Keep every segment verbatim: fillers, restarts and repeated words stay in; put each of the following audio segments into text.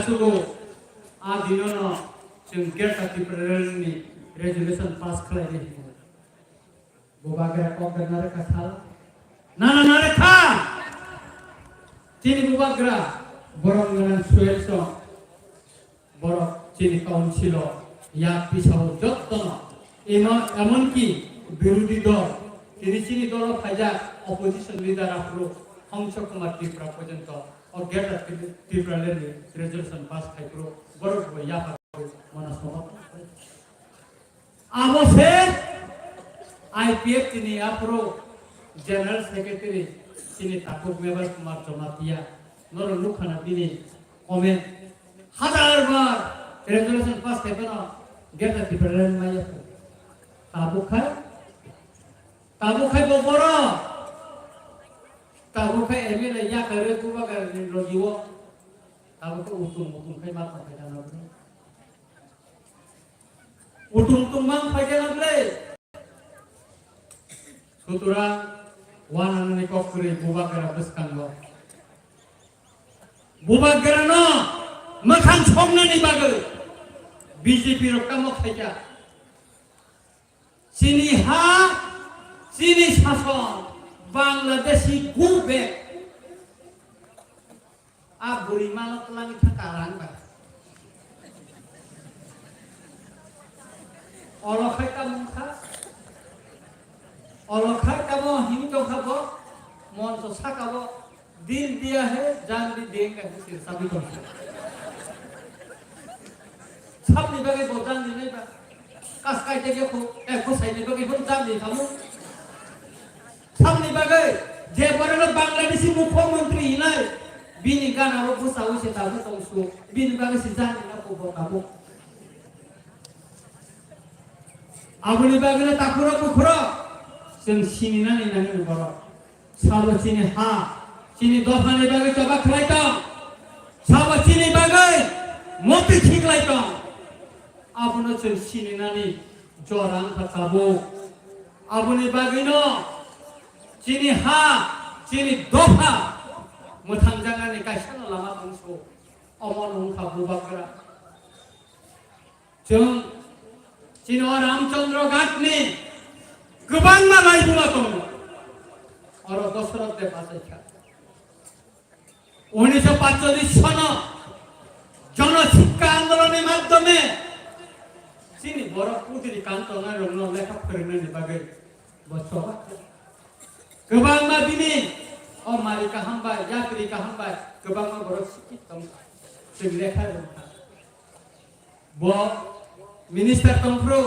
Sugo a dinono chwng Greater Tipraland ni resolution pass khlainai hinwi. Bubagra kok da narwkha sal? Nana narwkha! Chini bubagra borom gwnang Suel song. Borok chini council o yak pisao jottono, emo-, emonki birodhi dol, tini chini dolo phaijak opposition leader aphuru Hongso Kumar Tripura porjonto o Greater Tipraland ni resolution pass khai phuru borok bo yapha mano somo. Abo se I P F T ni aphuru General Secretary chini takhuk Mebar Kumar Jamatia, norok nukha na bini comment, hajar bar resolution pass khai phano Greater Tipraland maya. Tabuk khai, tabuk khai bo borok, tabuk khai M L A yakarwi bubagra ni logi o, tabuk khai utung utung khai ma tong khai jana bini. Utung tungmang phaikhe nagle. Sutra wanani kok kwrwi bubagra bwskango. Bubagrano mwkhang soknani bagwi B J P rok tamo khaikha. Chini ha, chini sason, Bangladeshi go back. A bwrwi mano twlangwi thangkha rang bai. Olo khai tamo wngkha? Olo khai tamo himwi tongkha bo? Moncho saka bo, "Dil diya hai, jaan bhi denge," hai sir sabi tongkha. Sabni bagwi bo jaan dinai ba? Kas kai tege ko, eh, ko saini bagwi bo jaan di tamo. Sabni bagwi je borokno Bangladeshi mukhyamantri hinai, bini gana o bwsa wi se tabuk tong su, bini bagwi se jani na ko bo tabuk. Aboni bagwino takhurok bukhurok chwng sininani nangni borok. Sabo chini ha, chini dophani bagwi choba khlai tong, sabo chini bagwi moti khiklai tong. Abono chwng sininani jora wngkha tabuk. Aboni bagwino chini ha, chini dopha mwthangjaknani kaisano lama tongso. Omono wngkha bubagra. Chwng chini o Ramchandra Ghatni kwbangma laibuma tongo. Oro Dosoroth Deb achaikha. Unisho patchollish sono Jono Sikka Andolonni madhyome chini borok putri kantonai rokno lekha phwrwngnani bagwi bo choba. Kwbangma bini o mari kaham bai, yapri kaham bai, kwbangma borok sikit tongkha. Chwng lekha rwngkha. Bo minister tongphuru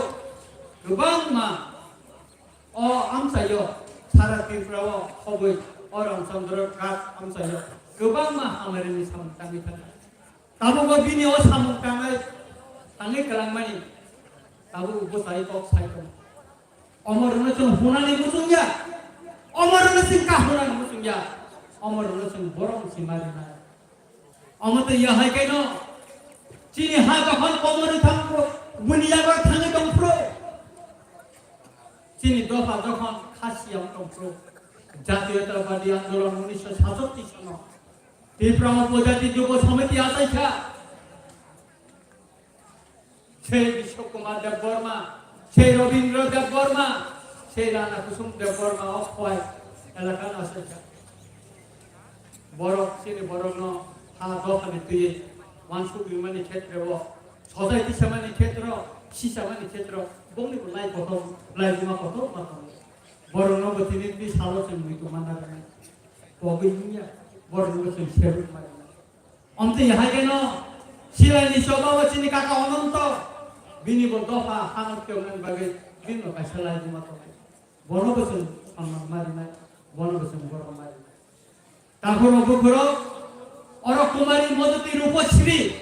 kwbangma o amchaio sara Tripura o khobwi o Ramchandra Ghat amchaio kwbangma hamari ni samung tangwi thangkha. Tabukbo bini o samung tangnai, tangwi kwlangmani tabuk bwsai kok sai tongo. Omorokno chwng hunani muchungya, omorokno chwng kahunani muchungya, omorokno chwng borok si marinai. Omo tei yahai kaino chini ha jokhon komorwi thangphuru, buni yago thangwi tongphuru, chini dopha jokhon khasiyao tongphuru, Jatiyotabadi Andolon unisho satsatti sono Tripura Upojati Jubo Samiti achaikha. Sei Bishwa Kumar Debbarma, sei Rabindra Debbarma, sei Rana Kusum Debbarma, o khwai elaka no achaikha. Borok, chini borokno ha dophani twiwi wansuk rimani khetreo, sojai tisamani khetro, sisamani khetro, bongni bo lai kotor, lai buma kotor ma tongo. Borokno bo tini twi salo chwng muitu manna rwnai. Pogwi wngya, borokno bo chwng sebuk ma rwnai. Omtwi hai kheno Silaini choba o chini kaka Ononto, bini bo dopha hano khewnani bagwi bini bo kaisa lai buma tongnai. Bono bo chwng sonnam ma rinai, bono bo chwng borom ma rinai. Takhurok bukhurok, oro Kumari Modoti Rupasri,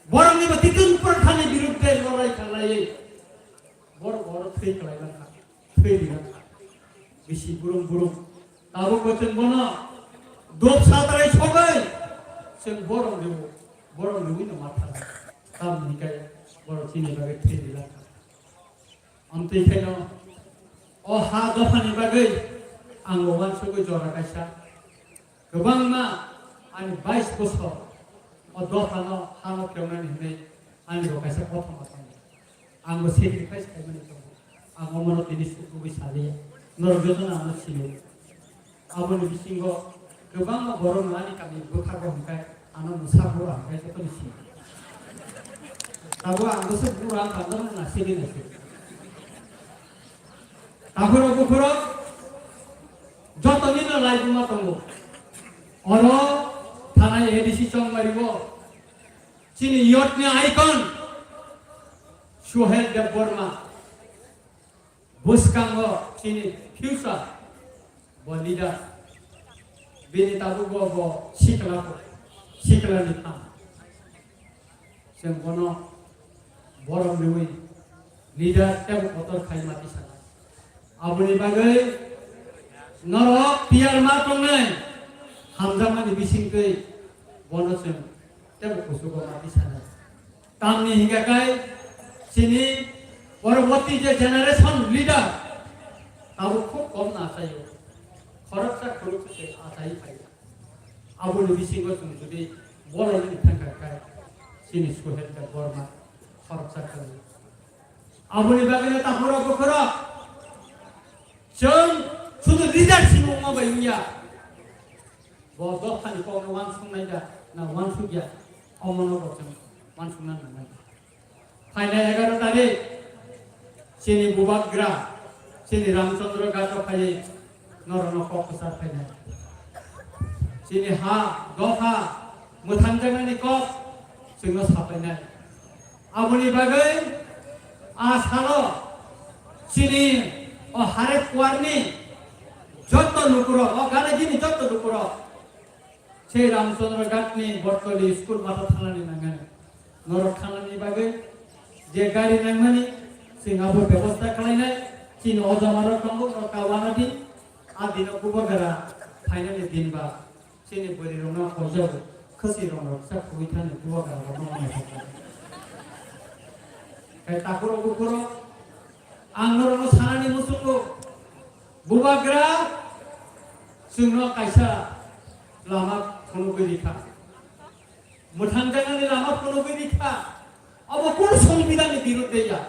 borokni bo Titun Prothani birudde lorai khlaiwi, borok oro thwi khlai langkha, thwi ri langkha. Bisi burum burum. Tabuk bo chwng bono dop satrai sogwi chwng borom riwo, borom riwi no ma thang. Tamni hwnkhe borok chini bagwi thwi ri langkha. Amtwi kheno o ha dophani bagwi ang bo wansugwi jora kaisa kwbangma ani bais bosor O dophano hano khewnani hwnwi ani bo kaisa kothoma tongo. Ang bo sacrifice khaimani tongo. Ang omono tini sukugwi saliya. Norok jotono ano sio. Aboni bisingo kwbangma borok no ani kami bwthargo hwnkhai ano mwsa bura hwnkhai jotono sio. Tabuk ang bwswk bura wngkha norok na sidi na sio. Takhurok bukhurok jotoni no laibuma tongo. Oro thanai A D C chongmari o chini youth ni icon Suhel Debbarma. Bwskango chini future bo leader. Bini tabukbo bo sikla, sikla ni phan. Chwng bono borok nungwi leader tei kotor khai mati sana. Aboni bagwi norok tiyar ma tongnai hamjakmani bisingtwi bono chwng tei kuchugo mati sana. Tamni hingka kai chini poroboti je generation leader tabuk khub kom na achaio. Khoroksa khoroksa se achai phai. Aboni bisingo chwng jodi bolongni thangkha khe chini Suhel Debbarma khoroksa khe. Aboni bagwino takhurok bukhurok chwng sudu leadership wngma bai wngya. Bo dophani kokno wansuknai da na wansukya, omono bo chwng wansukna nangnai. Phainai egaroh tarik chini bubagra, chini Ramchandra Ghato phaiwi norokno kok kwchar phainai. Chini ha, dopha, mwthangjaknani kok chwngno sapainai. Aboni bagwi a salo chini o Harep Kuarni jotto lukurok, o Ganajini jotto lukurok, sei Ramchandra Ghatni Bortoli school mata thanani nangnai. Norok thanani bagwi je gari nangmani, chwng abo bebosta khlainai. Chini ojamarok tongo, norok kawana di, a dino kubagara phainani din ba chini bwrwirokno koijago, khwsirokno kisa khugwi thani kubagara rokno manaikha. Khai takhurok bukhurok ang norokno sanani muchungo, bubagra chwngno kaisa lama phunugwi rikha. Mwthangjaknani lama phunugwi rikha. Abo kunu Songbidanni birudde ya.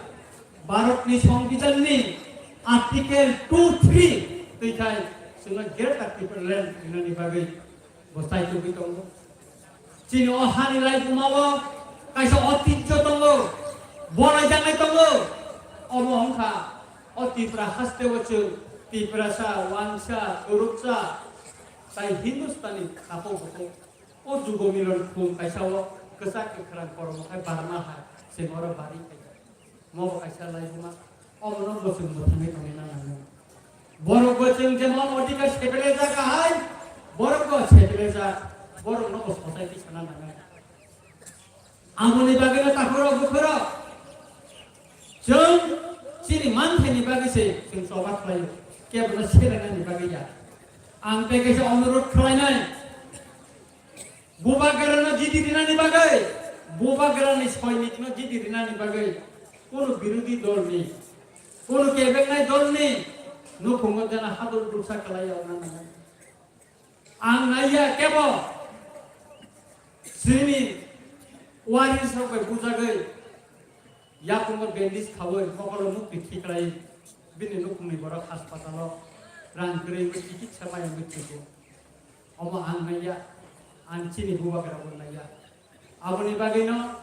Bharatni Songbidanni Article two three twi thai chwngno Greater Tipraland hwnani bagwi bo chaitugwi tongo. Chini o hani laibumao kaisa otijjo tongo, bolaijaknai tongo. Omo wngkha o Tipra hasteo chwng Tiprasa, Wansa, Turuksa, tai Hindustani takhuk bukhuk. O jugo milon khum kaisa o kwchak kwkhrang kormo khai barma hai chwng oro bari khaikha. Mo bo kaisa laibuma, omono bo chwng mwthangwi tongwi nangnai. Borok bo chwng jemon odhikar sepelejak ahai, borok bo sepelejak, borokno bo society sana nangnai. Aboni bagwino takhurok bukhurok chwng chini manthaini bagwi se chwng choba khlaio, kebono selenani bagwi ya. Ang tei kaisa onurodh khlainai. Bubagrano jiti rinani bagwi, bubagrani soinikno jiti rinani bagwi kunu birodhi dolni, kunu kebeknai dolni nukhungo jana hadul duksa khlaiya wngna nangnai. Ang naiya kebo chini warisrok bai bujagwi, yakungo bandage khawi, mokolo mukti khiklai, bini nukhungni borok haspatalo rang kwrwi wngwi chikitsa maya wngwi thwigo. Omo ang naiya, ang chini bubagrabo naiya. Aboni bagwino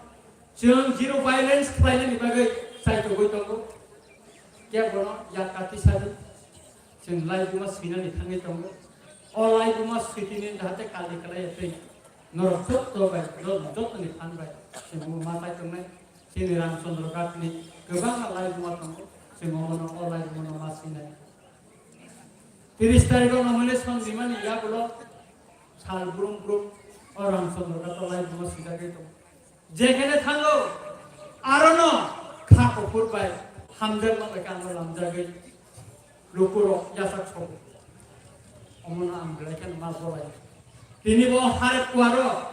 chwng zero violence khlainani bagwi chaitugwi tongo. Kebono yak kati sadi. Chwng laibuma swinani thangwi tongo. O laibuma switini jahate kali kalai ya twi. Norok jotto bai, norok jottoni phan bai chwng bo ma chai tongnai. Chini Ramchandra Ghatni kwbangma laibuma tongo. Chwng omono o laibumano ma swinai. Tris tarikh o nomination rimani yagulo sal brum brum o Ramchandra Ghat o laibuma swidagwi tongo. Jekhene thango, arono kha kuphur bai hamjakma bai kangma lamjagwi lukurok yasak sobo. Omono ang belai kheno ma bolai. Tini bo Harep Kuaro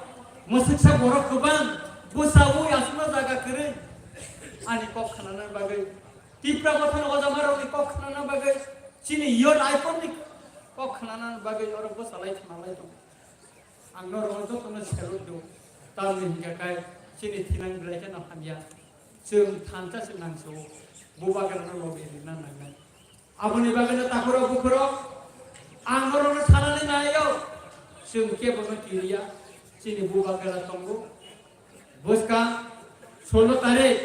mwswksa borok kwbang bwsaui aswkno jaga kwrwi ani kok khnana bagwi, Tipra Mothani ojamarokni kok khnana bagwi, chini youth icon ni kok khnana bagwi oro bwsalai thwmalai tongo. Ang norok jotono salute do. Tamni hingkha khe chini thinang belai kheno hamya. Chwng thansa se nangsu-o. Bubagrano logi rina nangnai. Aboni bagwino takhurok bukhurok ang norokno sanani naio. Chwng kebono kiriya. Chini bubagra tongo. Bwskang solo tarik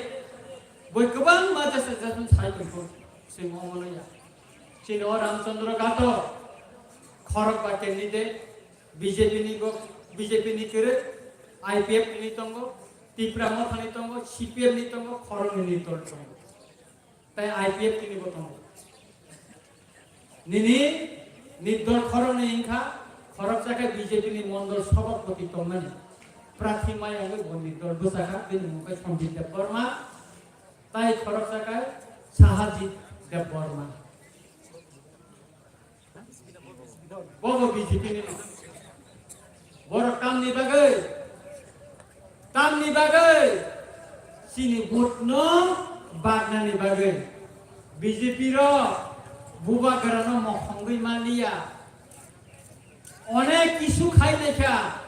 bui kwbangma jesa jesa sai tongkho. Chwng omono ya. Chini o Ramchandra Gato khorok ba candidate. B J P ni bo, B J P ni kwrwi, I P F ni tongo, Tipra Motha ni tongo, C P M ni tongo, khoroknwi ni dol tongo. Tai I P F ni bo tongo. Nini, ni dol khoroknwi wngkha, khoroksa khe B J P ni mondol sabhapati tongmani. Prathi maya wngwi bo ni dol bwsakha, bini mung khe Sambit Debbarma, tai khoroksa khe Sahajit Debbarma. Bobo B J P ni no. Borok tamni bagwi, tamni bagwi, chini vote no bagnani bagwi. B J P rok bubagrano mokhongwi manliya. Onek kisu khai naikha,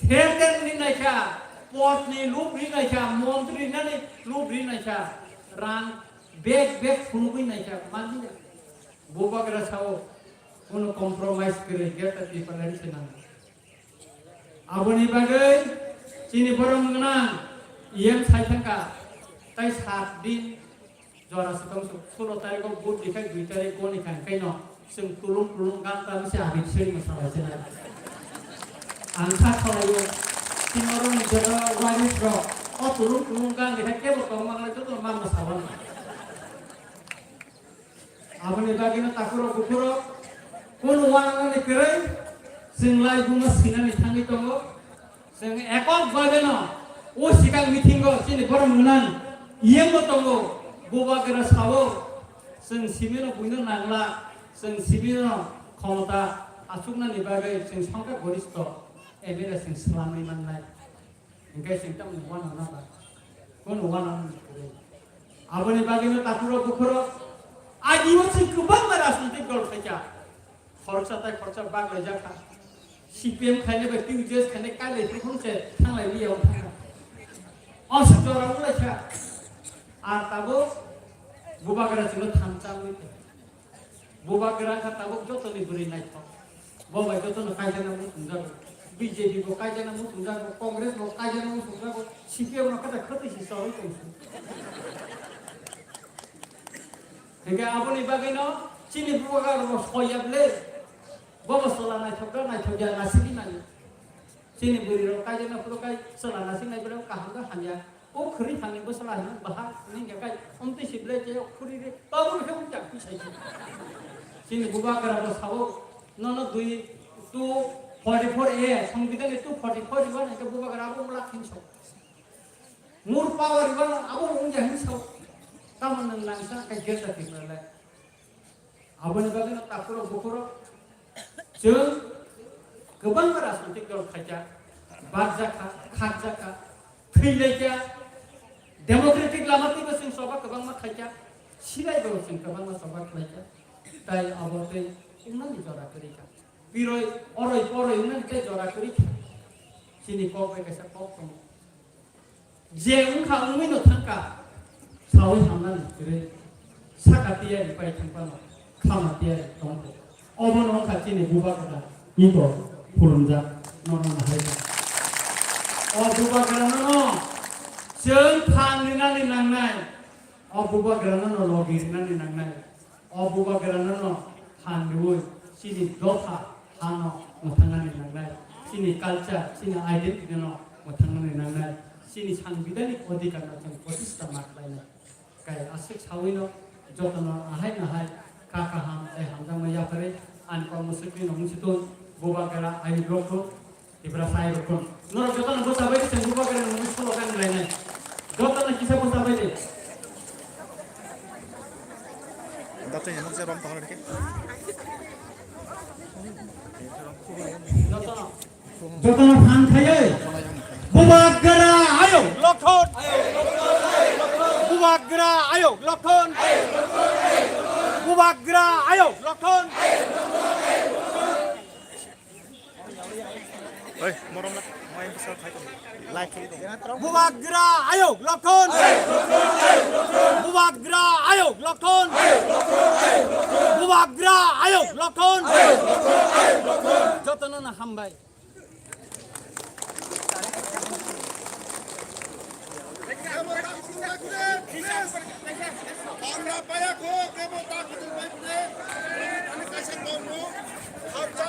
ther ther ri naikha, pod ni lub ri naikha, montri nani lub ri naikha, rang bag bag phunugwi naikha, manliya. Bubagra sao, kono compromise kwrwi, Greater Tipraland se nango. Aboni bagwi chini borok gwnang E M sai thangkha, tai sat din jora swkang su, sulo tarikh o vote dikhai dui tarikh goni kha, hwnkhe no chwng tulung tulung gan ta se abik seri ma salai se nai. Ang kha khalai o, chini borok ni jora waris rok, o tulung tulung gan dikhai kebo tong manglai joto manma sabon. Aboni bagwino takhurok bukhurok kunu wananani kwrwi chwng lai buma sinani thangwi tongo. Chwng ekok bhabe no o swkang meeting o chini borok nunani yengbo tongo, bubagra sao chwng simi no buino nangla, chwng simi no khomota achuknani bagwi chwng songkha goristo M L A chwng swlamwi mannai. Hingke chwng tamni uanana ba? Kono uanana ni kwrwi. Aboni bagwino takhurok bukhurok, agio chwng kwbangma rajnitik dol khaikha. Khoroksa tai khoroksa baglaijak kha. C P M khainai bai T U J S khainai kailai phuru se thanglai liya wng thangkha. Aswk jora wnglaikha. Ar tabuk bubagra chwngno thansa wngwi tong. Bubagra kha tabuk jotoni bwrwi naithok. Bo bai jotono kaijana muchungjago. B J P bo kaijana muchungjago, Congress bo kaijana muchungjago, C P M no kata khwtwi si chorwi tongsi. Hingke aboni bagwino chini bubagra bo soya ble. Bo bo sola naithok da naithok ya nasigwi nai. Chini bwrwi rok kaijana phuru kai sola nasigwi nai ble kaham da hamya. O khwrwi thani bwsala hino baha hwnwi hwnkhe kai omtwi si belai khe o khuri ri tabuk khe wngya kwi sai khe. Chini bubagra bo sao nono dui two forty four A, Songbidan ni two forty four riba hwnkhe bubagra abo wngla khin sao. More power riba no abo wngya hin sao. Tamo nwng nangsa kai gerda khe belai. Aboni bagwino takhurok bukhurok chwng kwbangma rajnitik dol khaijak, bakjakha, khakjakha, thwilaikha, democratic lama twibo chwng choba kwbangma khaikha, silaibo chwng kwbangma choba khlaikha, tai abo tei wngnani jora kwrwikha. Piroi, oroi, poroi wngnani tei jora kwrwikha. Chini kok bai kaisa kok tongo. Je wngkha wngwi no thangkha, saui hamnani kwrwi saka tiyari pai thangphano khama tiyari tongkho. Obono wngkha chini bubagra ibo phulumjak nono nahaikha. O bubagra nono chwng phan rinani nangnai, o bubagra nono logi rinani nangnai. O bubagrano no phan rwui chini dopha hano mwthangnani nangnai, chini culture, chini identity no mwthangnani nangnai, chini sangbidhanik odhikar no chwng protista ma khlainai. Kai aswk saui no jotono ahai nahai kha kaham tei hamjakma yapharwi ani kok mwswkni no mungsi tun bubagra ayuk rok Tiprasa hai rukun. Norok jotono bwsa bai di, chwng bubagra nungni slogan lainai. Jotono kisa bwsa bai di. Dato yang saya rom tong lagi. Jotono. Jotono phan khaiwi. Bubagra ayo. Lokhon. Bubagra ayo. Lokhon. Bubagra ayo. Lokhon. Oi, morom na. Bubagra ayok Lokhon! Bubagra ayok Lokhon! Bubagra ayok Lokhon! Jotono no hambai.